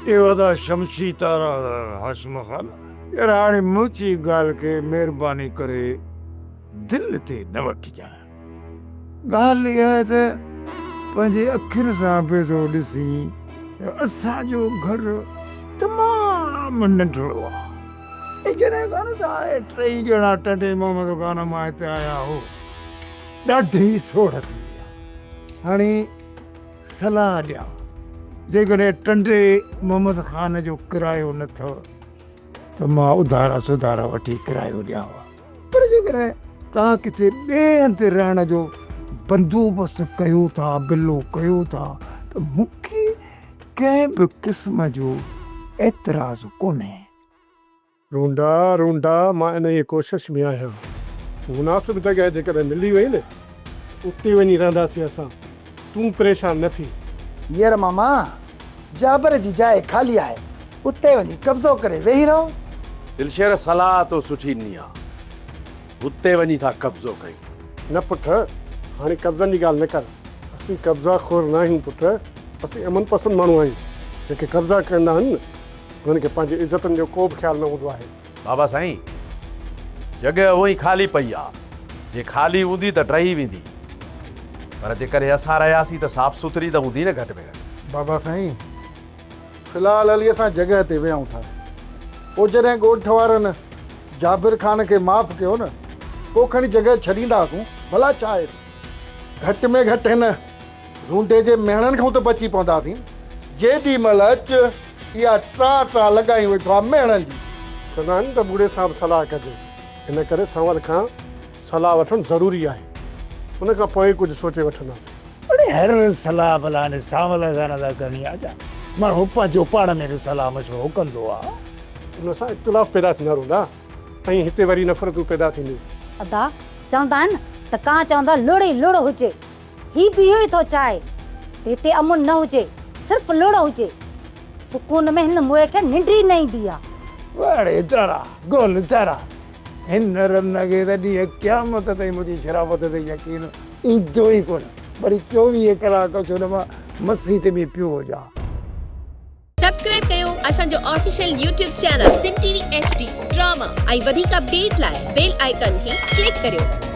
اهو ادا شمسي تارا هاشم خان. يار هاڻي منهنجي ڳالهه کي مهرباني ڪري دل تي نه وٺجانء. ڳالهه اها آهي ته پنهنجي اکين سان به ٿو ڏسين ته اسان جو گهر تمام ننڍڙو آهي ۽ جڏهن کان اسان اهي ٽئي ڄڻا ٽنڊي محمد خان مان هتي آيا هو ڏاڍي سوڙهه ٿي وئي آهي. هاڻي صلاح ڏيان جيڪڏهن ٽنڊي محمد خان جو ڪرايو نه ٿو ته مان اڌارا سڌارا وٺي ڪرايو ڏيانو پر جيڪڏهن توهان ڪٿي ٻئي هنڌ رهڻ جو بندوبست ڪيو ٿا، بلو ڪيو ٿا ته مون کي ڪنهن به قسم جو اعتراض ڪونهي. رونڊا، رونڊا، مان انهيء ڪوشش ۾ آهيان. مناسب جڳهه جيڪڏهن ملي وئي نه ته اتي وڃي رهنداسين اسان. تون پريشان نه ٿي. ير ماما، جابر جي جاء خالي آهي، اتي وڃي قبضو ڪري ويهي رهو. دلشير صلاح تو سٺي ڏني آ، اتي وڃي ٿا قبضو ڪيون. نه پٽ، هاڻي قبضن جي ڳالهه نه ڪر. اسين قبضا خور ناهيون پٽ، اسين امن پسند ماڻهو آهيون. جيڪي قبضا ڪندا آهن نه، انهن کي پنهنجي عزتن جو ڪو به خيال نه هوندو آهي. بابا سائين، جڳهه هونئن ئي خالي پئي آ، جي خالي هوندي ته ڊهي ويندي، پر جيڪڏهن اسان رهياسين ته صاف سٿري ته هوندي نه گهٽ ۾ گهٽ. بابا سائين، في الحال هلي اسان جڳهه تي ويهون ٿا، پوء جڏهن ڳوٺ وارن جابر خان کي معاف ڪيو نه، پوء کڻي جڳهه ڇڏينداسون، ڀلا ڇا آهيس، گهٽ ۾ گهٽ هن رونڊي جي مهڻن کان ته بچي پونداسين. جيڏي مهل اچ، اها ٽرا ٽرا لڳايون ويٺو آ مهڻن جي. چوندا آهن ته ٻوڙي سان به صلاح ڪجي. ان ڪري سانول کان صلاح وٺڻ ضروري آهي. ان کان پوء ئي ڪجهه سوچي وٺنداسين. اڙي هر صلاح ڀلا هن سانول سان نه ٿا ڪرڻي آ ڇا؟ ماڻهو پنهنجو پاڻ ۾ به صلاح مشورو ڪندو آ. ان سان اختلاف پيدا ٿيندا رونڊا ۽ هتي وري نفرتون پيدا ٿينديون. ادا، چوندا آهن ته ڪانء چوندا لڙ ئي لڙ هجي. هي به اهو ئي ٿو چاهي ته هتي امن نه هجي، صرف لڙ هجي. سڪون ۾ هن موئي کي ننڊ ئي نه ايندي آ. اڙي تارا، گل تارا، هن رن کي ته ڏينهن قيامت تائين منهنجي شرافت تي يقين ايندو ئي ڪونه. وري 24 ڪلاڪ ڇو نه مان مسيت ۾ پيو هجان. سبسڪرائب ڪيو اسان جو official YouTube channel Sindh T V H D drama ۽ وڌيڪ اپڊيٽ لاء بيل آئيڪان کي ڪلڪ ڪريو.